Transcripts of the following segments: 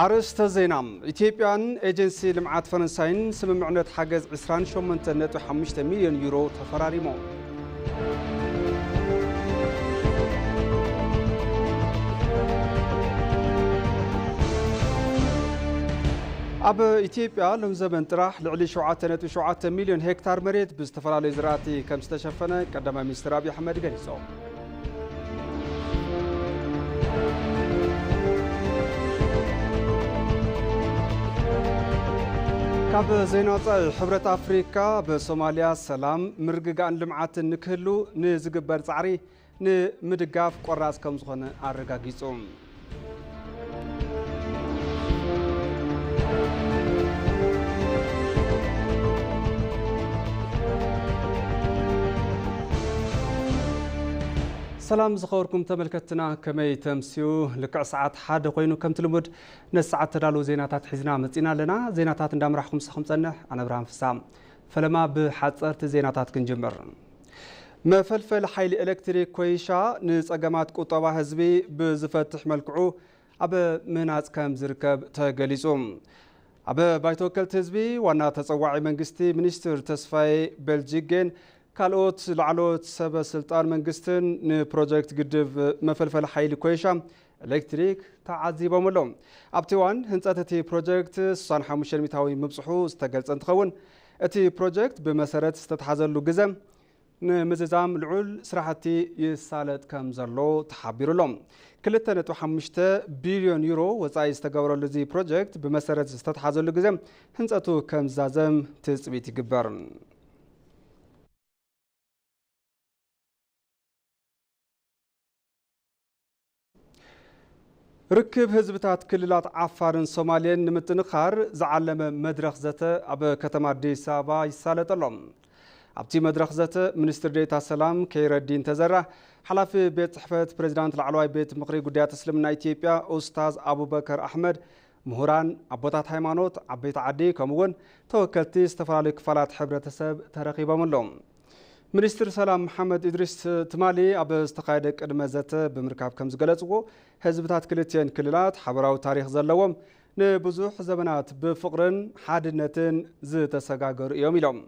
ኣርእስተ ዜና። ኢትዮጵያን ኤጀንሲ ልምዓት ፈረንሳይን ስምምዕነት ሓገዝ ዕስራን ሸሞንተን ነጥቢ ሓሙሽተ ሚልዮን ዩሮ ተፈራሪሞም። ኣብ ኢትዮጵያ ሎም ዘበን ጥራሕ ልዕሊ ሸውዓተ ነጥቢ ሸውዓተ ሚልዮን ሄክታር መሬት ብዝተፈላለዩ ዝራእቲ ከም ዝተሸፈነ ቀዳማይ ሚኒስትር ኣብይ ኣሕመድ ገሊጾም። ካብ ዜና ወጻኢ፣ ሕብረት ኣፍሪካ ኣብ ሶማልያ ሰላም፣ ምርግጋእን ልምዓትን ንክህሉ ንዝግበር ጻዕሪ ንምድጋፍ ቆራጽ ከም ዝኾነ ኣረጋጊጹ። ሰላም ዝኸበርኩም ተመልከትና፣ ከመይ ተምስዩ? ልክዕ ሰዓት ሓደ ኮይኑ ከምቲ ልሙድ ነዚ ሰዓት ተዳለዉ ዜናታት ሒዝና መጺና ኣለና። ዜናታት እንዳምራሕኩም ምሳኹም ጸንሕ ኣነ ብርሃን ፍሳ። ፈለማ ብሓጸርቲ ዜናታት ክንጅምር። መፈልፈል ሓይሊ ኤሌክትሪክ ኮይሻ ንጸገማት ቁጠባ ህዝቢ ብዝፈትሕ መልክዑ ኣብ ምህናጽ ከም ዝርከብ ተገሊጹ። ኣብ ባይቶ ወከልቲ ህዝቢ ዋና ተጸዋዒ መንግስቲ ሚኒስትር ተስፋዬ በልጅጌን ካልኦት ላዕለዎት ሰበ ስልጣን መንግስትን ንፕሮጀክት ግድብ መፈልፈል ሓይሊ ኮይሻ ኤሌክትሪክ ተዓዚቦም ኣለዉ። ኣብቲ እዋን ህንጸት እቲ ፕሮጀክት ስሳን ሓሙሽተ ሚእታዊ ምብጽሑ ዝተገልጸ እንትኸውን፣ እቲ ፕሮጀክት ብመሰረት ዝተትሓዘሉ ግዘ ንምዝዛም ልዑል ስራሕቲ ይሳለጥ ከም ዘሎ ተሓቢሩ ኣሎ። ክልተ ነጥቢ ሓሙሽተ ቢልዮን ዩሮ ወጻኢ ዝተገበረሉ እዚ ፕሮጀክት ብመሰረት ዝተትሓዘሉ ግዘ ህንጸቱ ከም ዝዛዘም ትጽቢት ይግበር። ርክብ ህዝብታት ክልላት ዓፋርን ሶማሌን ንምጥንኻር ዝዓለመ መድረኽ ዘተ ኣብ ከተማ ኣዲስ ኣበባ ይሳለጥ ኣሎ። ኣብቲ መድረኽ ዘተ ሚኒስትር ዴኤታ ሰላም ከይረዲን ተዘራ፣ ሓላፊ ቤት ጽሕፈት ፕሬዚዳንት ላዕለዋይ ቤት ምኽሪ ጉዳያት እስልምና ኢትዮጵያ ኡስታዝ ኣቡበከር ኣሕመድ፣ ምሁራን፣ ኣቦታት ሃይማኖት፣ ዓበይቲ ዓዲ ከምኡ እውን ተወከልቲ ዝተፈላለዩ ክፋላት ሕብረተሰብ ተረኺቦም ኣለዉ። ሚኒስትር ሰላም መሓመድ ኢድሪስ ትማሊ ኣብ ዝተኻየደ ቅድመ ዘተ ብምርካብ ከም ዝገለጽዎ፣ ህዝብታት ክልቲኤን ክልላት ሓበራዊ ታሪኽ ዘለዎም፣ ንብዙሕ ዘመናት ብፍቕርን ሓድነትን ዝተሰጋገሩ እዮም ኢሎም።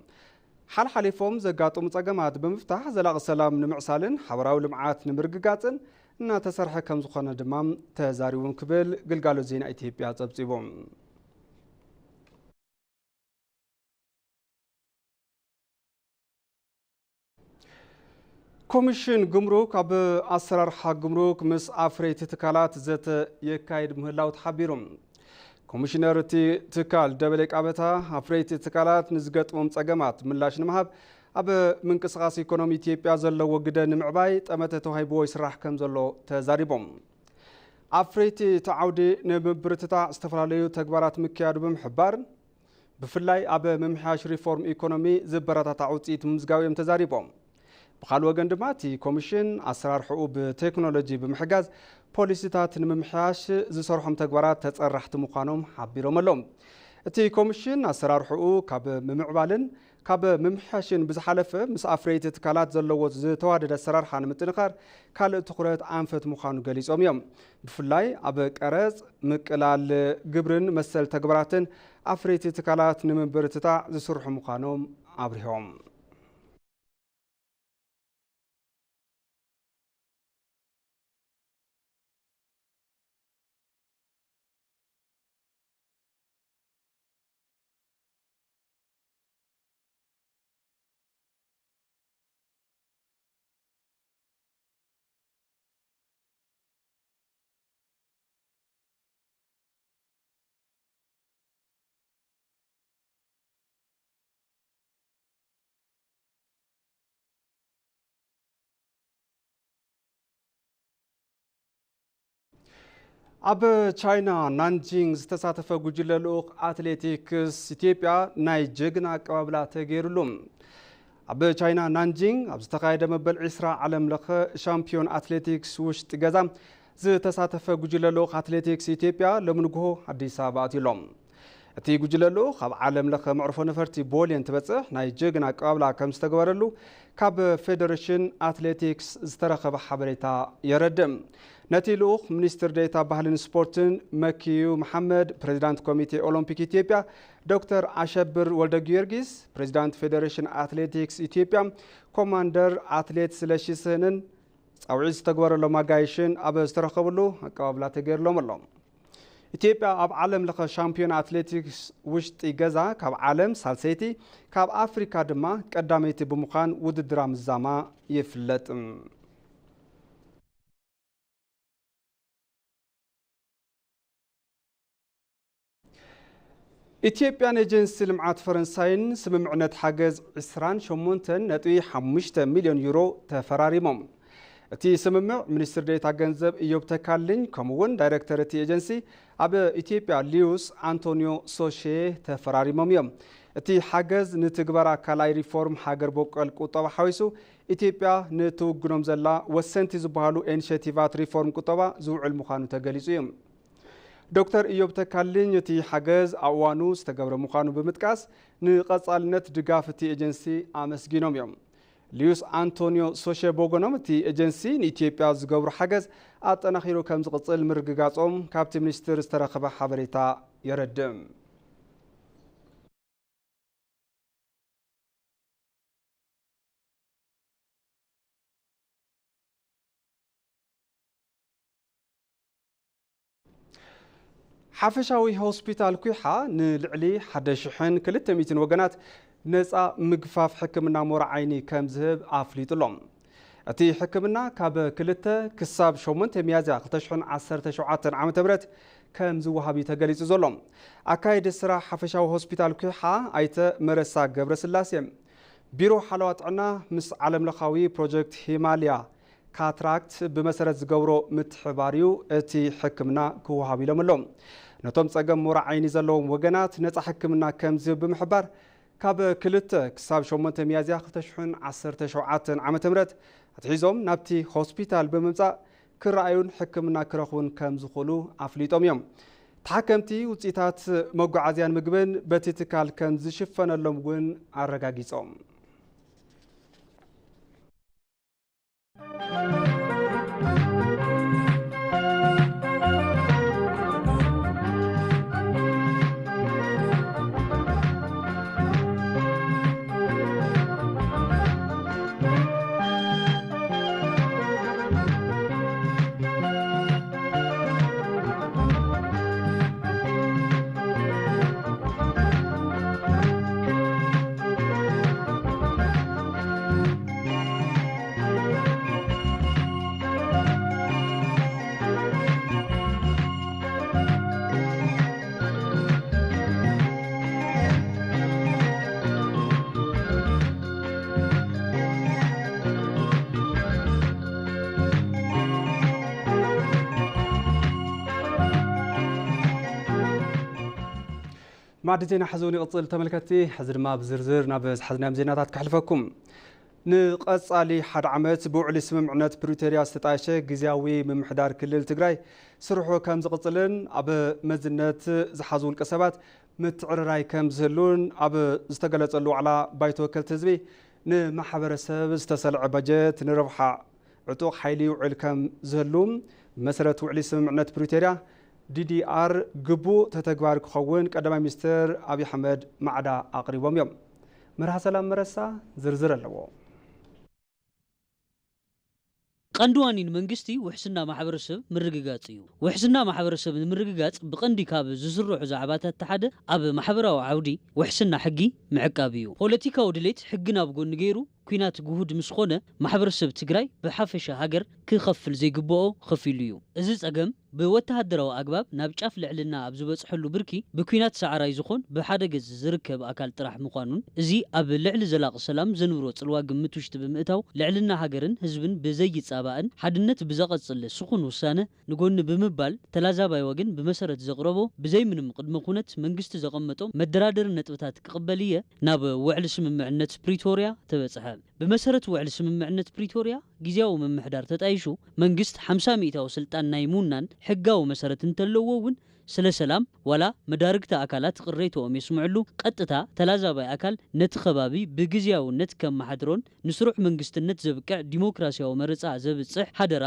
ሓልሓሊፎም ዘጋጥሙ ጸገማት ብምፍታሕ ዘላቒ ሰላም ንምዕሳልን ሓበራዊ ልምዓት ንምርግጋጽን እናተሰርሐ ከም ዝኾነ ድማ ተዛሪቦም ክብል ግልጋሎት ዜና ኢትዮጵያ ጸብጺቡ። ኮሚሽን ጉምሩክ ኣብ ኣሰራርሓ ጉምሩክ ምስ ኣፍረይቲ ትካላት ዘተ የካይድ ምህላው ተሓቢሩ። ኮሚሽነር እቲ ትካል ደበሌ ቃበታ፣ ኣፍረይቲ ትካላት ንዝገጥሞም ጸገማት ምላሽ ንምሃብ ኣብ ምንቅስቓስ ኢኮኖሚ ኢትዮጵያ ዘለዎ ግደ ንምዕባይ ጠመተ ተዋሂብዎ ይስራሕ ከም ዘሎ ተዛሪቦም። ኣፍረይቲ እቲ ዓውዲ ንምብርትታዕ ዝተፈላለዩ ተግባራት ምክያዱ ብምሕባር፣ ብፍላይ ኣብ ምምሕያሽ ሪፎርም ኢኮኖሚ ዝበረታታዕ ውፅኢት ምምዝጋቡ እዮም ተዛሪቦም። ብኻልእ ወገን ድማ እቲ ኮሚሽን ኣሰራርሕኡ ብቴክኖሎጂ ብምሕጋዝ ፖሊሲታት ንምምሕያሽ ዝሰርሖም ተግባራት ተፀራሕቲ ምዃኖም ሓቢሮም ኣለዉ። እቲ ኮሚሽን ኣሰራርሕኡ ካብ ምምዕባልን ካብ ምምሕያሽን ብዝሓለፈ ምስ ኣፍረይቲ ትካላት ዘለዎ ዝተዋደደ ኣሰራርሓ ንምጥንኻር ካልእ ትኹረት ኣንፈት ምዃኑ ገሊጾም እዮም። ብፍላይ ኣብ ቀረጽ፣ ምቅላል ግብርን መሰል ተግባራትን ኣፍረይቲ ትካላት ንምብርትታዕ ዝስርሑ ምዃኖም ኣብሪሆም። ኣብ ቻይና ናንጂንግ ዝተሳተፈ ጉጅለ ልኡኽ ኣትሌቲክስ ኢትዮጵያ ናይ ጀግና ኣቀባብላ ተገይሩሉ። ኣብ ቻይና ናንጂንግ ኣብ ዝተኻየደ መበል ዕስራ ዓለም ለኸ ሻምፒዮን ኣትሌቲክስ ውሽጢ ገዛ ዝተሳተፈ ጉጅለ ልኡኽ ኣትሌቲክስ ኢትዮጵያ ሎሚ ንግሆ ኣዲስ ኣበባ ኣትዩ ኣሎ። እቲ ጉጅለ ልኡኽ ኣብ ዓለም ለኸ መዕርፎ ነፈርቲ ቦሌ እንትበጽሕ ናይ ጀግና ኣቀባብላ ከም ዝተገበረሉ ካብ ፌደሬሽን ኣትሌቲክስ ዝተረኸበ ሓበሬታ የረድእ። ነቲ ልኡኽ ሚኒስትር ዴኤታ ባህልን ስፖርትን መኪዩ መሓመድ፣ ፕሬዚዳንት ኮሚቴ ኦሎምፒክ ኢትዮጵያ ዶክተር ኣሸብር ወልደ ጊዮርጊስ፣ ፕሬዚዳንት ፌዴሬሽን ኣትሌቲክስ ኢትዮጵያ ኮማንደር ኣትሌት ስለሺ ስህንን ጻውዒት ዝተግበረሎም ኣጋይሽን ኣብ ዝተረኸብሉ ኣቀባብላ ተገይርሎም ኣሎ። ኢትዮጵያ ኣብ ዓለም ለኸ ሻምፒዮን ኣትሌቲክስ ውሽጢ ገዛ ካብ ዓለም ሳልሰይቲ፣ ካብ ኣፍሪካ ድማ ቀዳመይቲ ብምዃን ውድድራ ምዛማ ይፍለጥ። ኢትዮጵያን ኤጀንሲ ልምዓት ፈረንሳይን ስምምዕነት ሓገዝ ዕስራን ሸሞንተን ነጥቢ ሓሙሽተ ሚልዮን ዩሮ ተፈራሪሞም። እቲ ስምምዕ ሚኒስትር ዴኤታ ገንዘብ እዮብ ተካልኝ ከምኡ እውን ዳይሬክተር እቲ ኤጀንሲ ኣብ ኢትዮጵያ ሊዩስ ኣንቶኒዮ ሶሼ ተፈራሪሞም እዮም። እቲ ሓገዝ ንትግበራ ካልኣይ ሪፎርም ሃገር በቆል ቁጠባ ሓዊሱ ኢትዮጵያ ንትውግኖም ዘላ ወሰንቲ ዝበሃሉ ኢኒሼቲቫት ሪፎርም ቁጠባ ዝውዕል ምዃኑ ተገሊጹ እዩ። ዶክተር እዮብ ተካልኝ እቲ ሓገዝ ኣብ እዋኑ ዝተገብረ ምዃኑ ብምጥቃስ ንቐጻልነት ድጋፍ እቲ ኤጀንሲ ኣመስጊኖም እዮም። ሊዩስ ኣንቶኒዮ ሶሼ ቦጎኖም እቲ ኤጀንሲ ንኢትዮጵያ ዝገብሮ ሓገዝ ኣጠናኺሩ ከም ዝቕጽል ምርግጋጾም ካብቲ ሚኒስትር ዝተረኸበ ሓበሬታ የረድእ። ሓፈሻዊ ሆስፒታል ኲሓ ንልዕሊ ሓደ ሽሕን ክልተ ሚእትን ወገናት ነጻ ምግፋፍ ሕክምና ሞራ ዓይኒ ከም ዝህብ ኣፍሊጡ ኣሎ። እቲ ሕክምና ካብ ክልተ ክሳብ ሸሞንተ ሚያዝያ ክልተ ሽሕን ዓሰርተ ሸውዓተን ዓመተ ምህረት ከም ዝወሃብ እዩ ተገሊጹ ዘሎ። ኣካየዲ ስራሕ ሓፈሻዊ ሆስፒታል ኲሓ ኣይተ መረሳ ገብረስላሴ፣ ቢሮ ሓለዋ ጥዕና ምስ ዓለምለኻዊ ፕሮጀክት ሂማልያ ካትራክት ብመሰረት ዝገብሮ ምትሕባር እዩ እቲ ሕክምና ክወሃብ ኢሎም ኣለዉ። ነቶም ጸገም ሞራ ዓይኒ ዘለዎም ወገናት ነጻ ሕክምና ከም ዝህብ ብምሕባር፣ ካብ ክልተ ክሳብ ሸሞንተ ሚያዝያ ክልተ ሽሕን ዓሰርተ ሸውዓተን ዓመተ ምህረት ኣትሒዞም ናብቲ ሆስፒታል ብምምጻእ ክረኣዩን ሕክምና ክረኽቡን ከም ዝኽእሉ ኣፍሊጦም እዮም። ተሓከምቲ ውጽኢታት መጓዓዝያን ምግብን በቲ ትካል ከም ዝሽፈነሎም እውን ኣረጋጊጾም። ማዕዲ ዜና ሕዚ እውን ይቕጽል ተመልከትቲ። ሕዚ ድማ ብዝርዝር ናብ ዝሓዝናዮም ዜናታት ከሕልፈኩም። ንቐጻሊ ሓደ ዓመት ብውዕሊ ስምምዕነት ፕሪቶርያ ዝተጣየሸ ግዝያዊ ምምሕዳር ክልል ትግራይ ስርሑ ከም ዝቕጽልን ኣብ መዝነት ዝሓዙ ውልቀ ሰባት ምትዕርራይ ከም ዝህሉን ኣብ ዝተገለጸሉ ዋዕላ ባይቶ ወከልቲ ህዝቢ ንማሕበረሰብ ዝተሰልዐ በጀት ንረብሓ ዕጡቕ ሓይሊ ይውዕል ከም ዝህሉ ብመሰረት ውዕሊ ስምምዕነት ፕሪቶርያ ዲዲኣር ግቡእ ተተግባሪ ክኸውን ቀዳማይ ሚኒስትር ኣብይ ኣሕመድ ማዕዳ ኣቕሪቦም እዮም። መርሃ ሰላም መረሳ ዝርዝር ኣለዎ። ቀንዲ ዋኒን መንግስቲ ውሕስና ማሕበረሰብ ምርግጋጽ እዩ። ውሕስና ማሕበረሰብ ንምርግጋጽ ብቐንዲ ካብ ዝስርሑ ዛዕባታት እቲ ሓደ ኣብ ማሕበራዊ ዓውዲ ውሕስና ሕጊ ምዕቃብ እዩ። ፖለቲካዊ ድሌት ሕጊ ናብ ጎኒ ገይሩ ኲናት ግሁድ ምስ ኾነ ማሕበረሰብ ትግራይ ብሓፈሻ ሃገር ክኸፍል ዘይግብኦ ኸፊሉ እዩ። እዚ ጸገም ብወተሃደራዊ ኣግባብ ናብ ጫፍ ልዕልና ኣብ ዝበጽሐሉ ብርኪ ብኲናት ሰዓራይ ዝኾን ብሓደ ገጽ ዝርከብ ኣካል ጥራሕ ምዃኑን እዚ ኣብ ልዕሊ ዘላቒ ሰላም ዘንብሮ ጽልዋ ግምት ውሽጢ ብምእታው ልዕልና ሃገርን ህዝብን ብዘይጻባእን ሓድነት ብዘቐጽል ስኹን ውሳነ ንጎኒ ብምባል ተላዛባይ ወገን ብመሰረት ዘቕረቦ ብዘይ ምንም ቅድመ ኩነት መንግስቲ ዘቐመጦ መደራደሪ ነጥብታት ክቕበል እየ ናብ ውዕሊ ስምምዕነት ፕሪቶርያ ተበጽሐ። ብመሰረት ውዕሊ ስምምዕነት ፕሪቶርያ ግዝያዊ ምምሕዳር ተጣይሹ መንግስት ሓምሳ ሚእታዊ ስልጣን ናይ ምውናን ሕጋዊ መሰረት እንተለዎ እውን ስለ ሰላም ዋላ መዳርግቲ ኣካላት ቅሬተኦም የስምዕሉ ቀጥታ ተላዛባይ ኣካል ነቲ ከባቢ ብግዝያውነት ከመሓድሮን ንስሩዕ መንግስትነት ዘብቅዕ ዲሞክራሲያዊ መረፃ ዘብፅሕ ሓደራ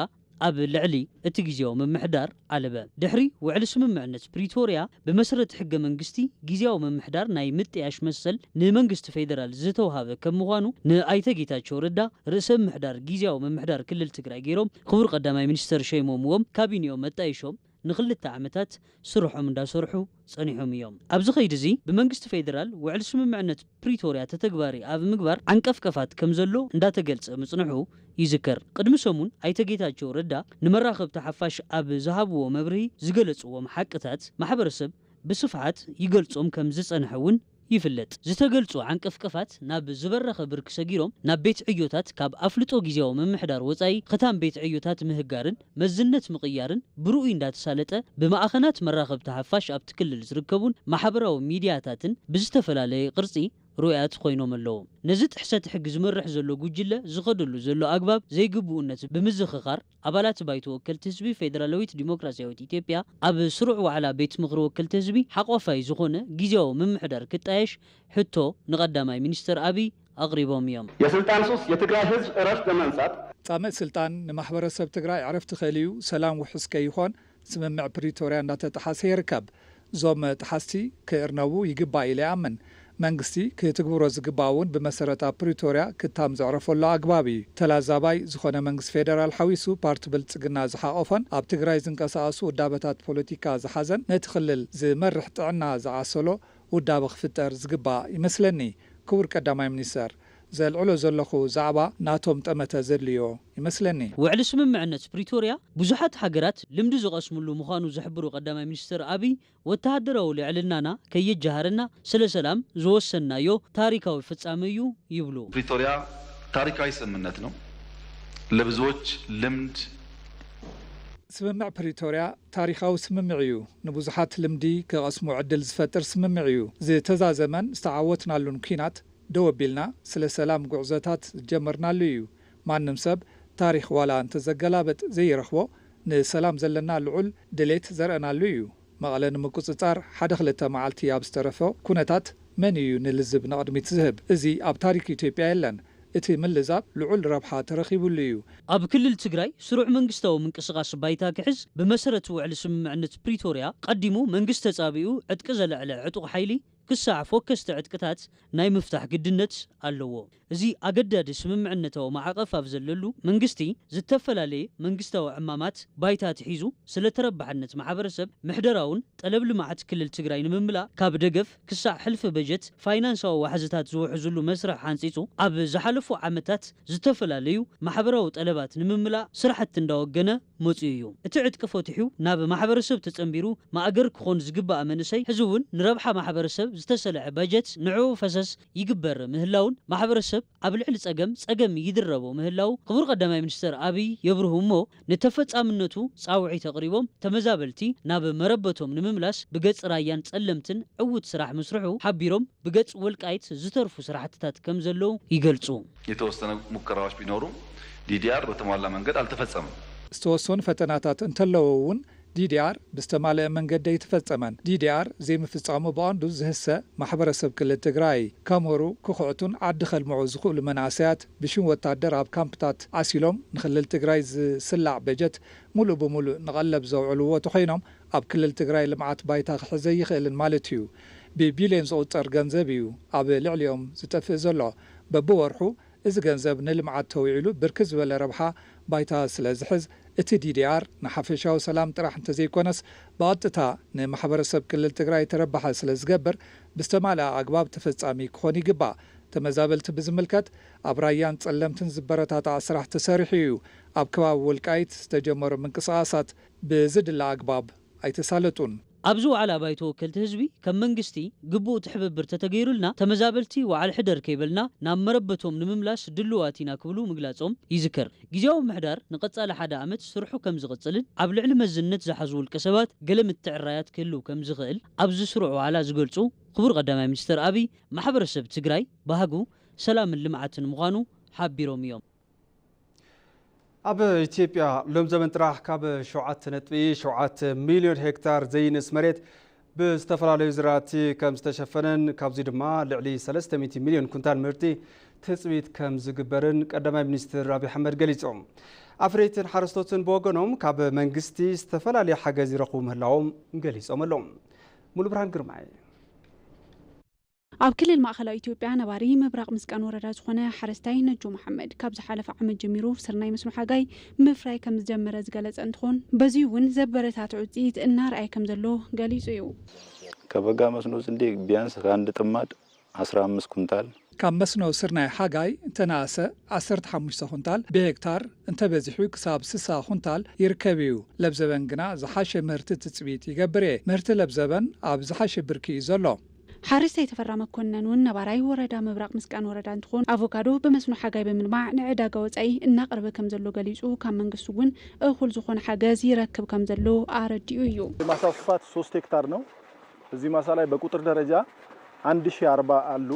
ኣብ ልዕሊ እቲ ግዜያዊ ምምሕዳር ኣለበ። ድሕሪ ውዕሊ ስምምዕነት ፕሪቶርያ፣ ብመሰረት ሕገ መንግስቲ፣ ግዜያዊ ምምሕዳር ናይ ምጥያሽ መሰል ንመንግስቲ ፌደራል ዝተውሃበ ከም ምዃኑ፣ ንኣይተ ጌታቸው ረዳ ርእሰ ምምሕዳር ግዜያዊ ምምሕዳር ክልል ትግራይ ገይሮም ክቡር ቀዳማይ ሚኒስተር ሸይሞምዎም፣ ካቢኔኦም መጣይሾም ንክልተ ዓመታት ስርሖም እንዳሰርሑ ጸኒሖም እዮም። ኣብዚ ኸይዲ እዚ ብመንግስቲ ፌደራል ውዕል ስምምዕነት ፕሪቶርያ ተተግባሪ ኣብ ምግባር ዓንቀፍቀፋት ከም ዘሎ እንዳተገልጸ ምጽንሑ ይዝከር። ቅድሚ ሰሙን ኣይተ ጌታቸው ረዳ ንመራኸብቲ ሓፋሽ ኣብ ዝሃብዎ መብርሂ ዝገለጽዎም ሓቅታት ማሕበረሰብ ብስፍሓት ይገልጾም ከም ዝጸንሐ እውን ይፍለጥ። ዝተገልጹ ዓንቀፍቀፋት ናብ ዝበረኸ ብርኪ ሰጊሮም ናብ ቤት ዕዮታት ካብ ኣፍልጦ ግዜያዊ ምምሕዳር ወጻኢ ኽታም ቤት ዕዮታት ምህጋርን መዝነት ምቕያርን ብርኡይ እንዳተሳለጠ ብማእኸናት መራኸብቲ ሓፋሽ ኣብቲ ክልል ዝርከቡን ማሕበራዊ ሚድያታትን ብዝተፈላለየ ቅርጺ ርኡያት ኮይኖም ኣለዉ። ነዚ ጥሕሰት ሕጊ ዝመርሕ ዘሎ ጉጅለ ዝኸደሉ ዘሎ ኣግባብ ዘይግብኡነት ብምዝኽኻር፣ ኣባላት ባይቶ ወከልቲ ህዝቢ ፌደራላዊት ዲሞክራሲያዊት ኢትዮጵያ ኣብ ስሩዕ ዋዕላ ቤት ምኽሪ ወከልቲ ህዝቢ ሓቋፋይ ዝኾነ ግዜያዊ ምምሕዳር ክጣየሽ ሕቶ ንቐዳማይ ሚኒስትር ኣብይ ኣቕሪቦም እዮም። የስልጣን ሱስ የትግራይ ህዝብ እረፍት ለመንሳት ጻምእ ስልጣን ንማሕበረሰብ ትግራይ ዕረፍቲ ከልዩ ሰላም ውሑስ ከይኾን ስምምዕ ፕሪቶርያ እንዳተጠሓሰ ይርከብ። እዞም ጠሓስቲ ክእርነቡ ይግባእ ኢለ ይኣምን። መንግስቲ ክትግብሮ ዝግባእ እውን ብመሰረት ኣብ ፕሪቶርያ ክታም ዘዕረፈሉ ኣግባብ እዩ። ተላዛባይ ዝኾነ መንግስቲ ፌደራል ሓዊሱ ፓርቲ ብልጽግና ዝሓቖፎን ኣብ ትግራይ ዝንቀሳቐሱ ውዳበታት ፖለቲካ ዝሓዘን ነቲ ክልል ዝመርሕ ጥዕና ዝዓሰሎ ውዳበ ክፍጠር ዝግባእ ይመስለኒ። ክቡር ቀዳማይ ሚኒስተር፣ ዘልዕሎ ዘለኹ ዛዕባ ናቶም ጠመተ ዘድልዮ ይመስለኒ። ውዕሊ ስምምዕነት ፕሪቶርያ ብዙሓት ሃገራት ልምዲ ዝቐስምሉ ምዃኑ ዝሕብሩ ቀዳማይ ሚኒስትር ኣብይ፣ ወተሃደራዊ ልዕልናና ከይጀሃረና ስለ ሰላም ዝወሰንናዮ ታሪካዊ ፍጻመ እዩ ይብሉ። ፕሪቶሪያ ታሪካዊ ስምምነት ነው። ለብዙዎች ልምድ ስምምዕ ፕሪቶርያ ታሪኻዊ ስምምዕ እዩ። ንብዙሓት ልምዲ ክቐስሙ ዕድል ዝፈጥር ስምምዕ እዩ። ዝተዛዘመን ዝተዓወትናሉን ኲናት ደው ኣቢልና ስለ ሰላም ጉዕዞታት ዝጀመርናሉ እዩ። ማንም ሰብ ታሪኽ ዋላ እንተዘገላብጥ ዘይረኽቦ ንሰላም ዘለና ልዑል ድሌት ዘርእናሉ እዩ። መቐለ ንምቁጽጻር ሓደ ክልተ መዓልቲ ኣብ ዝተረፎ ኩነታት መን እዩ ንልዝብ ንቕድሚት ዝህብ? እዚ ኣብ ታሪክ ኢትዮጵያ የለን። እቲ ምልዛብ ልዑል ረብሓ ተረኺቡሉ እዩ። ኣብ ክልል ትግራይ ስሩዕ መንግስታዊ ምንቅስቓስ ባይታ ክሕዝ ብመሰረት ውዕሊ ስምምዕነት ፕሪቶርያ ቀዲሙ መንግስቲ ተጻቢኡ ዕጥቂ ዘልዐለ ዕጡቕ ሓይሊ ክሳዕ ፎከስቲ ዕጥቅታት ናይ ምፍታሕ ግድነት ኣለዎ። እዚ ኣገዳዲ ስምምዕነታዊ ማዕቐፍ ኣብ ዘለሉ መንግስቲ ዝተፈላለየ መንግስታዊ ዕማማት ባይታ ኣትሒዙ ስለ ተረባሕነት ማሕበረሰብ ምሕደራውን ጠለብ ልምዓት ክልል ትግራይ ንምምላእ ካብ ደገፍ ክሳዕ ሕልፊ በጀት ፋይናንሳዊ ዋሕዝታት ዝውሕዝሉ መስርሕ ሓንፂፁ ኣብ ዝሓለፉ ዓመታት ዝተፈላለዩ ማሕበራዊ ጠለባት ንምምላእ ስራሕቲ እንዳወገነ መፂኡ እዩ። እቲ ዕጥቂ ፈቲሑ ናብ ማሕበረሰብ ተፀንቢሩ ማእገር ክኾን ዝግባእ መንእሰይ ሕዚ እውን ንረብሓ ማሕበረሰብ ዝተሰለዐ በጀት ንዕኡ ፈሰስ ይግበር ምህላውን ማሕበረሰብ ኣብ ልዕሊ ፀገም ፀገም ይድረቦ ምህላው ክቡር ቀዳማይ ሚኒስትር ኣብይ የብርሁ እሞ ንተፈፃምነቱ ፃውዒት ኣቕሪቦም ተመዛበልቲ ናብ መረበቶም ንምምላስ ብገፅ ራያን ፀለምትን ዕውት ስራሕ ምስርሑ ሓቢሮም ብገፅ ወልቃይት ዝተርፉ ስራሕትታት ከም ዘለዉ ይገልፁ። የተወሰነ ሙከራዎች ቢኖሩም ዲዲአር በተሟላ መንገድ አልተፈጸመም። ዝተወሰኑ ፈተናታት እንተለዉ እውን ዲዲኣር ብዝተማልአ መንገዲ ኣይተፈጸመን። ዲዲኣር ዘይምፍጻሙ ብቐንዱ ዝህሰ ማሕበረሰብ ክልል ትግራይ ከምህሩ፣ ክኹዕቱን ዓዲ ከልምዑ ዝኽእሉ መናእሰያት ብሽም ወታደር ኣብ ካምፕታት ዓሲሎም ንክልል ትግራይ ዝስላዕ በጀት ሙሉእ ብሙሉእ ንቐለብ ዘውዕልዎ ተኾይኖም ኣብ ክልል ትግራይ ልምዓት ባይታ ክሕዝ ኣይኽእልን ማለት እዩ። ብቢልዮን ዝቑጸር ገንዘብ እዩ ኣብ ልዕሊኦም ዝጠፍእ ዘሎ። በብወርሑ እዚ ገንዘብ ንልምዓት ተዊዕሉ ብርክት ዝበለ ረብሓ ባይታ ስለ ዝሕዝ፣ እቲ ዲዲኣር ንሓፈሻዊ ሰላም ጥራሕ እንተዘይኮነስ ብቐጥታ ንማሕበረሰብ ክልል ትግራይ ተረባሒ ስለ ዝገብር ብዝተማልኣ ኣግባብ ተፈፃሚ ክኾን ይግባእ። ተመዛበልቲ ብዝምልከት ኣብ ራያን ፀለምትን ዝበረታታዕ ስራሕ ተሰሪሑ እዩ። ኣብ ከባቢ ወልቃይት ዝተጀመሩ ምንቅስቓሳት ብዝድለ ኣግባብ ኣይተሳለጡን። ኣብዚ ዋዕላ ባይቶ ወከልቲ ህዝቢ ከም መንግስቲ ግቡእ ትሕብብር ተተገይሩልና ተመዛበልቲ ዋዕል ሕደር ከይበልና ናብ መረበቶም ንምምላስ ድሉዋት ኢና ክብሉ ምግላጾም ይዝከር። ግዜያዊ ምምሕዳር ንቐጻሊ ሓደ ዓመት ስርሑ ከም ዝቕጽልን ኣብ ልዕሊ መዝነት ዝሓዙ ውልቀ ሰባት ገለ ምትዕራያት ክህልው ከም ዝኽእል ኣብዚ ስሩዕ ዋዕላ ዝገልጹ ክቡር ቀዳማይ ሚኒስትር ኣብይ ማሕበረሰብ ትግራይ ባህጉ ሰላምን ልምዓትን ምዃኑ ሓቢሮም እዮም። ኣብ ኢትዮጵያ ሎም ዘመን ጥራሕ ካብ ሸውዓተ ነጥቢ ሸውዓተ ሚልዮን ሄክታር ዘይንእስ መሬት ብዝተፈላለዩ ዝራእቲ ከም ዝተሸፈነን ካብዚ ድማ ልዕሊ ሰለስተ ሚእቲ ሚልዮን ኩንታል ምህርቲ ትፅቢት ከም ዝግበርን ቀዳማይ ሚኒስትር ኣብይ ኣሕመድ ገሊፆም። ኣፍረይትን ሓረስቶትን ብወገኖም ካብ መንግስቲ ዝተፈላለዩ ሓገዝ ይረኽቡ ምህላዎም ገሊጾም ኣለዉ። ሙሉ ብርሃን ግርማይ። ኣብ ክልል ማእኸላዊ ኢትዮጵያ ነባሪ ምብራቕ ምስቃን ወረዳ ዝኾነ ሓረስታይ ነጆ መሓመድ ካብ ዝሓለፈ ዓመት ጀሚሩ ስርናይ መስኖ ሓጋይ ምፍራይ ከም ዝጀመረ ዝገለጸ እንትኾን፣ በዚ እውን ዘበረታትዕ ውፅኢት እናርኣየ ከም ዘሎ ገሊጹ እዩ። ከበጋ መስኖ ስንዴ ቢያንስ ከአንድ ጥማድ አስራ አምስት ኩንታል። ካብ መስኖ ስርናይ ሓጋይ እንተነኣሰ ዓሰርተ ሓሙሽተ ኩንታል ብሄክታር፣ እንተበዚሑ ክሳብ ስሳ ኩንታል ይርከብ እዩ። ለብዘበን ግና ዝሓሸ ምህርቲ ትፅቢት ይገብር እየ። ምህርቲ ለብዘበን ኣብ ዝሓሸ ብርኪ እዩ ዘሎ። ሓረስታይ ተፈራ መኮነን እውን ነባራይ ወረዳ ምብራቕ ምስቃን ወረዳ እንትኾን፣ ኣቮካዶ ብመስኖ ሓጋይ ብምልማዕ ንዕዳጋ ወፃኢ እናቕረበ ከም ዘሎ ገሊፁ፣ ካብ መንግስቲ እውን እኹል ዝኾነ ሓገዝ ይረክብ ከም ዘሎ ኣረዲኡ እዩ። የማሳው ስፋት ሶስት ሄክታር ነው። እዚህ ማሳ ላይ በቁጥር ደረጃ አንድ ሺ አርባ አሉ።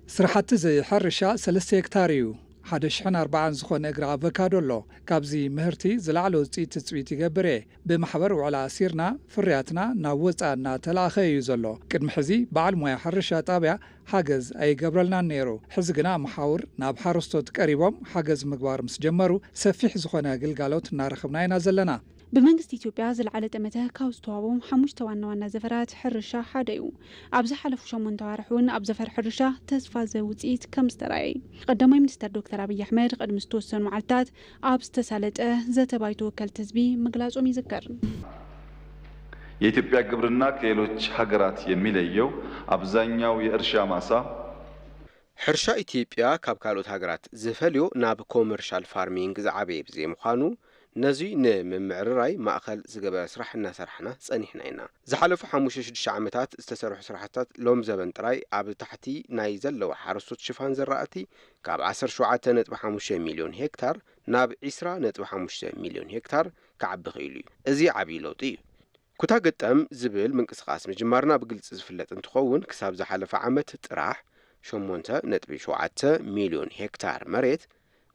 ስራሕቲ እዚ ሕርሻ ሰለስተ ሄክታር እዩ። ሓደ ሽሕን ኣርባዓን ዝኾነ እግሪ ኣቮካዶ ኣሎ። ካብዚ ምህርቲ ዝለዓለ ውፅኢት ትፅቢት ይገብር እየ። ብማሕበር ውዕላ ኣሲርና ፍርያትና ናብ ወፃኢ እናተላእኸ እዩ ዘሎ። ቅድሚ ሕዚ በዓል ሞያ ሕርሻ ጣብያ ሓገዝ ኣይገብረልናን ነይሩ። ሕዚ ግና መሓውር ናብ ሓረስቶት ቀሪቦም ሓገዝ ምግባር ምስ ጀመሩ ሰፊሕ ዝኾነ ግልጋሎት እናረኸብና ኢና ዘለና። ብመንግስቲ ኢትዮጵያ ዝለዓለ ጠመተ ካብ ዝተዋቦም ሓሙሽተ ዋና ዋና ዘፈራት ሕርሻ ሓደ እዩ። ኣብ ዝሓለፉ ሸሞንተ ኣዋርሕ እውን ኣብ ዘፈር ሕርሻ ተስፋ ዘውፅኢት ከም ዝተረኣየ ቀዳማይ ሚኒስተር ዶክተር ኣብይ ኣሕመድ ቅድሚ ዝተወሰኑ መዓልታት ኣብ ዝተሳለጠ ዘተ ባይቶ ወከልቲ ህዝቢ ምግላጾም ይዝከር። የኢትዮጵያ ግብርና ከሌሎች ሀገራት የሚለየው አብዛኛው የእርሻ ማሳ ሕርሻ ኢትዮጵያ ካብ ካልኦት ሃገራት ዝፈልዮ ናብ ኮመርሻል ፋርሚንግ ዝዓበየ ብዘይምዃኑ ነዚ ንምምዕርራይ ማእኸል ዝገበረ ስራሕ እናሰራሕና ፀኒሕና ኢና። ዝሓለፉ ሓሙሽተ ሽዱሽተ ዓመታት ዝተሰርሑ ስራሕታት ሎም ዘበን ጥራይ ኣብ ታሕቲ ናይ ዘለዋ ሓረስቶት ሽፋን ዘራእቲ ካብ ዓሰርተ ሸውዓተ ነጥቢ ሓሙሽተ ሚልዮን ሄክታር ናብ ዒስራ ነጥቢ ሓሙሽተ ሚልዮን ሄክታር ክዓቢ ኽኢሉ እዩ። እዚ ዓብዪ ለውጢ እዩ። ኩታ ገጠም ዝብል ምንቅስቃስ ምጅማርና ብግልፂ ዝፍለጥ እንትኸውን ክሳብ ዝሓለፈ ዓመት ጥራሕ ሸሞንተ ነጥቢ ሸውዓተ ሚልዮን ሄክታር መሬት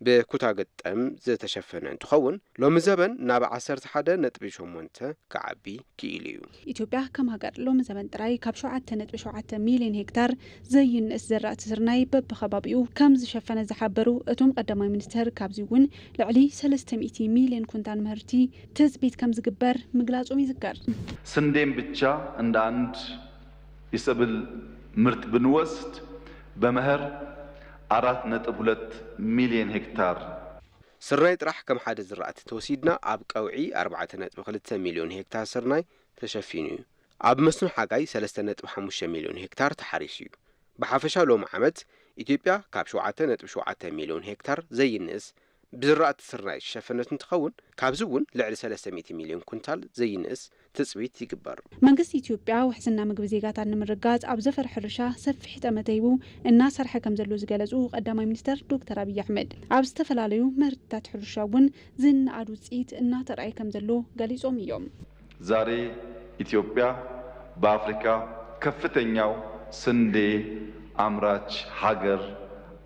ብኩታ ገጠም ዝተሸፈነ እንትኸውን ሎሚ ዘበን ናብ ዓሰርተ ሓደ ነጥቢ ሸሞንተ ክዓቢ ክኢሉ እዩ። ኢትዮጵያ ከም ሃገር ሎሚ ዘበን ጥራይ ካብ ሸውዓተ ነጥቢ ሸውዓተ ሚልዮን ሄክታር ዘይንእስ ዘራእቲ ስርናይ በብኸባቢኡ ከም ዝሸፈነ ዝሓበሩ እቶም ቀዳማይ ሚኒስተር፣ ካብዚ እውን ልዕሊ ሰለስተ ሚእቲ ሚልዮን ኩንታል ምህርቲ ትፅቢት ከም ዝግበር ምግላጾም ይዝከር። ስንዴን ብቻ እንደ አንድ የሰብል ምርት ብንወስድ በመኸር አራት ነጥብ ሁለት ሚልዮን ሄክታር ስርናይ ጥራሕ ከም ሓደ ዝራእቲ ተወሲድና ኣብ ቀውዒ ኣርባዕተ ነጥቢ ክልተ ሚልዮን ሄክታር ስርናይ ተሸፊኑ እዩ። ኣብ መስኖ ሓጋይ ሰለስተ ነጥቢ ሓሙሽተ ሚልዮን ሄክታር ተሓሪሱ እዩ። ብሓፈሻ ሎሚ ዓመት ኢትዮጵያ ካብ ሸውዓተ ነጥቢ ሸውዓተ ሚልዮን ሄክታር ዘይንእስ ብዝራእቲ ስርናይ ዝሸፈነት እንትኸውን ካብዚ እውን ልዕሊ ሰለስተ ሚእቲ ሚልዮን ኩንታል ዘይንእስ ትፅቢት ይግበር። መንግስቲ ኢትዮጵያ ውሕስና ምግቢ ዜጋታት ንምርጋፅ ኣብ ዘፈር ሕርሻ ሰፊሕ ጠመተ ሂቡ እናሰርሐ ከም ዘሎ ዝገለፁ ቀዳማይ ሚኒስተር ዶክተር ኣብይ ኣሕመድ ኣብ ዝተፈላለዩ ምህርትታት ሕርሻ እውን ዝነኣድ ውፅኢት እናተርኣየ ከም ዘሎ ገሊፆም እዮም። ዛሬ ኢትዮጵያ በአፍሪካ ከፍተኛው ስንዴ አምራች ሀገር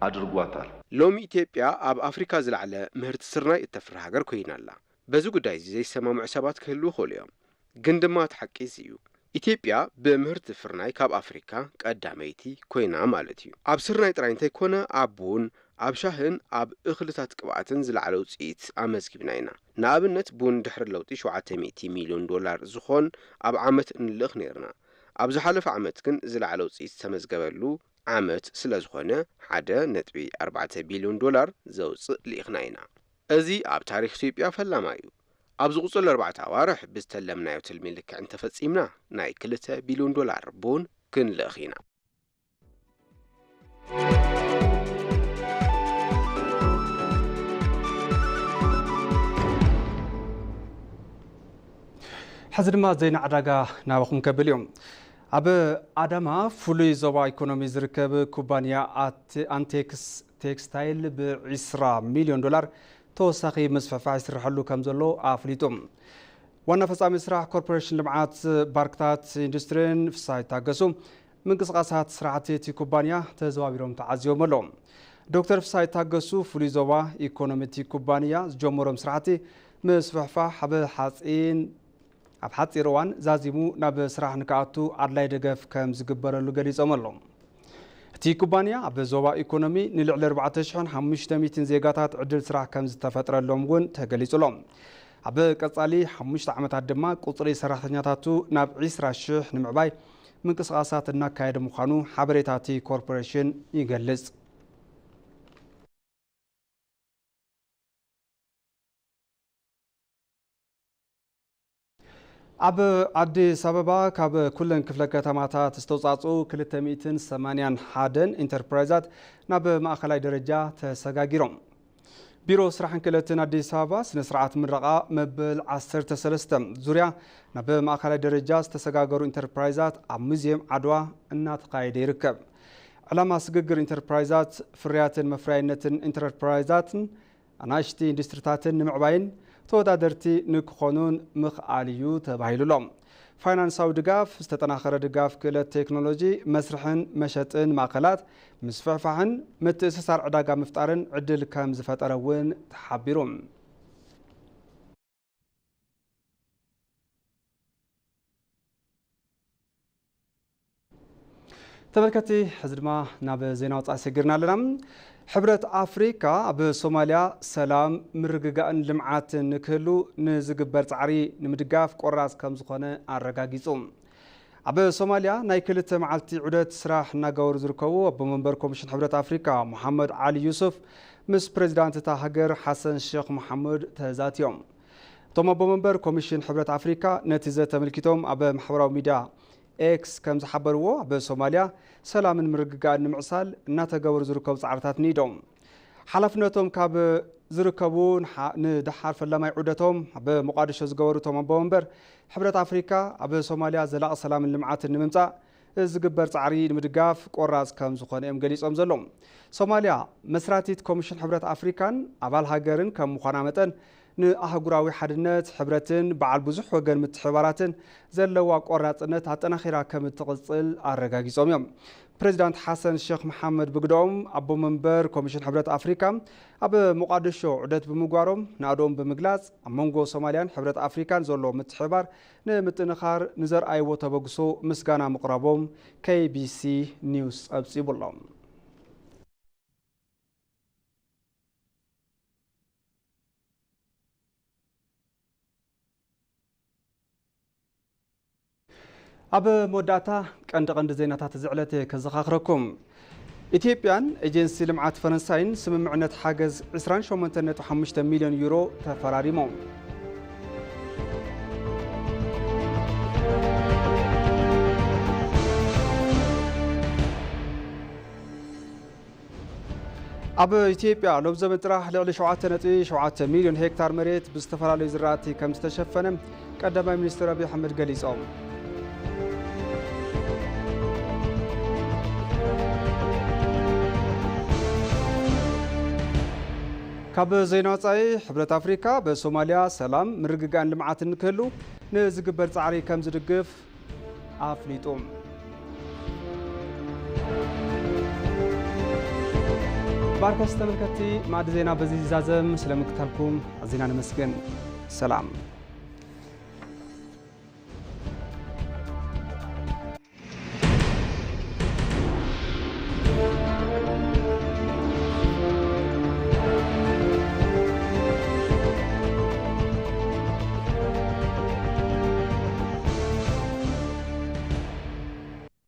አድርጓታል። ሎሚ ኢትዮጵያ ኣብ ኣፍሪካ ዝለዓለ ምህርቲ ስርናይ እተፍሪ ሃገር ኮይና ኣላ። በዚ ጉዳይ እዚ ዘይሰማምዑ ሰባት ክህልዉ ይኽእሉ እዮም፣ ግን ድማ እቲ ሓቂ እዚ እዩ። ኢትዮጵያ ብምህርቲ ፍርናይ ካብ ኣፍሪካ ቀዳመይቲ ኮይና ማለት እዩ። ኣብ ስርናይ ጥራይ እንተይኮነ ኣብ ቡን፣ ኣብ ሻህን ኣብ እኽልታት ቅብኣትን ዝለዓለ ውፅኢት ኣመዝጊብና ኢና። ንኣብነት ቡን ድሕሪ ለውጢ ሸውዓተ ሚእቲ ሚልዮን ዶላር ዝኾን ኣብ ዓመት ንልእኽ ነይርና። ኣብ ዝሓለፈ ዓመት ግን ዝለዓለ ውፅኢት ዝተመዝገበሉ ዓመት ስለዝኾነ ሓደ ነጥቢ ኣርባዕተ ቢልዮን ዶላር ዘውፅእ ልኢኽና ኢና። እዚ ኣብ ታሪኽ ኢትዮጵያ ፈላማይ እዩ። ኣብ ዝቕፅሉ ኣርባዕተ ኣዋርሕ ብዝተለምናዮ ትልሚ ልክዕ እንተፈፂምና ናይ ክልተ ቢልዮን ዶላር ቡን ክንልእኽ ኢና። ሕዚ ድማ ዜና ዕዳጋ ናባኹም ከብል እዩ። ኣብ ኣዳማ ፍሉይ ዞባ ኢኮኖሚ ዝርከብ ኩባንያ ኣንቴክስ ቴክስታይል ብ ዒስራ ሚልዮን ዶላር ተወሳኺ ምስፍሕፋሕ ይስርሐሉ ከም ዘሎ ኣፍሊጡ። ዋና ፈጻሚ ስራሕ ኮርፖሬሽን ልምዓት ፓርክታት ኢንዱስትሪን ፍስሃይ ታገሱ ምንቅስቃሳት ስራሕቲ እቲ ኩባንያ ተዘዋዊሮም ተዓዚቦም ኣለዉ። ዶክተር ፍስሃይ ታገሱ ፍሉይ ዞባ ኢኮኖሚ እቲ ኩባንያ ዝጀመሮም ስራሕቲ ምስፍሕፋሕ ኣብ ሓፂን ኣብ ሓፂር እዋን ዛዚሙ ናብ ስራሕ ንክኣቱ ኣድላይ ደገፍ ከም ዝግበረሉ ገሊፆም ኣለዉ። እቲ ኩባንያ ኣብ ዞባ ኢኮኖሚ ንልዕሊ ኣርባዕተ ሽሕን ሓሙሽተ ሚእትን ዜጋታት ዕድል ስራሕ ከም ዝተፈጥረሎም እውን ተገሊጹ ኣሎ። ኣብ ቀጻሊ ሓሙሽተ ዓመታት ድማ ቁጽሪ ሰራሕተኛታቱ ናብ ዕስራ ሽሕ ንምዕባይ ምንቅስቓሳት እናካየደ ምዃኑ ሓበሬታ እቲ ኮርፖሬሽን ይገልጽ። ኣብ ኣዲስ ኣበባ ካብ ኩለን ክፍለ ከተማታት ዝተውጻጹ ክልተ ሚእትን ሰማንያን ሓደን ኢንተርፕራይዛት ናብ ማእኸላይ ደረጃ ተሰጋጊሮም። ቢሮ ስራሕን ክእለትን ኣዲስ ኣበባ ስነ ስርዓት ምረቓ መበል ዓሰርተ ሰለስተ ዙርያ ናብ ማእኸላይ ደረጃ ዝተሰጋገሩ ኢንተርፕራይዛት ኣብ ሙዚየም ዓድዋ እናተኻየደ ይርከብ። ዕላማ ስግግር ኢንተርፕራይዛት ፍርያትን መፍረያይነትን ኢንተርፕራይዛትን ኣናእሽቲ ኢንዱስትሪታትን ንምዕባይን ተወዳደርቲ ንክኾኑን ምኽኣል እዩ ተባሂሉ ኣሎ። ፋይናንሳዊ ድጋፍ፣ ዝተጠናኸረ ድጋፍ ክእለት ቴክኖሎጂ፣ መስርሕን መሸጥን ማእኸላት ምስፍሕፋሕን ምትእስሳር ዕዳጋ ምፍጣርን ዕድል ከም ዝፈጠረ እውን ተሓቢሩ። ተመልከቲ፣ ሕዚ ድማ ናብ ዜና ወፃኢ ሰጊርና ኣለና። ሕብረት ኣፍሪካ ኣብ ሶማልያ ሰላም፣ ምርግጋእን ልምዓትን ንክህሉ ንዝግበር ፃዕሪ ንምድጋፍ ቆራፅ ከም ዝኾነ ኣረጋጊፁ። ኣብ ሶማልያ ናይ ክልተ መዓልቲ ዑደት ስራሕ እናገበሩ ዝርከቡ ኣቦ መንበር ኮሚሽን ሕብረት ኣፍሪካ መሓመድ ዓሊ ዩሱፍ ምስ ፕሬዚዳንት እታ ሃገር ሓሰን ሼክ መሓሙድ ተዛትዮም። እቶም ኣቦ መንበር ኮሚሽን ሕብረት ኣፍሪካ ነቲ ዘተ ኣመልኪቶም ኣብ ማሕበራዊ ሚድያ ኤክስ ከም ዝሓበርዎ፣ ኣብ ሶማልያ ሰላምን ምርግጋእን ንምዕሳል እናተገበሩ ዝርከቡ ፃዕርታት ንኢዶም። ሓላፍነቶም ካብ ዝርከቡ ንሓ-፣ ንደሓር ፈላማይ ዑደቶም ኣብ ሞቃዲሾ ዝገበሩ እቶም ኣቦ መንበር፣ ሕብረት ኣፍሪካ ኣብ ሶማልያ ዘላቒ ሰላምን ልምዓትን ንምምፃእ ዝግበር ፃዕሪ ንምድጋፍ ቆራፅ ከም ዝኾነ እዮም ገሊፆም ዘለዉ። ሶማልያ መስራቲት ኮሚሽን ሕብረት ኣፍሪካን ኣባል ሃገርን ከም ምዃና መጠን፣ ንኣህጉራዊ ሓድነት፣ ሕብረትን በዓል ብዙሕ ወገን ምትሕብባራትን ዘለዋ ቆራፅነት ኣጠናኺራ ከም እትቕፅል ኣረጋጊፆም እዮም። ፕሬዚዳንት ሓሰን ሼክ መሓመድ ብግደኦም፣ ኣቦ መንበር ኮሚሽን ሕብረት ኣፍሪካ ኣብ ሞቃዲሾ ዑደት ብምግባሮም ናእዶም ብምግላፅ፣ ኣብ መንጎ ሶማልያን ሕብረት ኣፍሪካን ዘሎ ምትሕብባር ንምጥንኻር ንዘርኣይዎ ተበግሶ ምስጋና ምቕራቦም ኬቢሲ ኒውስ ጸብጺቡ ኣሎ። ኣብ መወዳእታ ቀንዲ ቀንዲ ዜናታት እዚ ዕለት ከዘኻኽረኩም። ኢትዮጵያን ኤጀንሲ ልምዓት ፈረንሳይን ስምምዕነት ሓገዝ ዕስራን ሸሞንተን ነጥቢ ሓሙሽተ ሚልዮን ዩሮ ተፈራሪሞም። ኣብ ኢትዮጵያ ሎብ ዘበን ጥራሕ ልዕሊ ሸውዓተ ነጥቢ ሸውዓተ ሚልዮን ሄክታር መሬት ብዝተፈላለዩ ዝራእቲ ከም ዝተሸፈነ ቀዳማይ ሚኒስትር ኣብይ ኣሕመድ ገሊጾም። ካብ ዜና ወጻኢ፣ ሕብረት ኣፍሪካ በሶማልያ ሰላም፣ ምርግጋእን ልምዓትን ንክህሉ ንዝግበር ጻዕሪ ከም ዝድግፍ ኣፍሊጡ። ባርከስ ተመልከትቲ፣ ማዕዲ ዜና በዚ ይዛዘም። ስለ ምክታልኩም ኣዚና ነመስግን። ሰላም።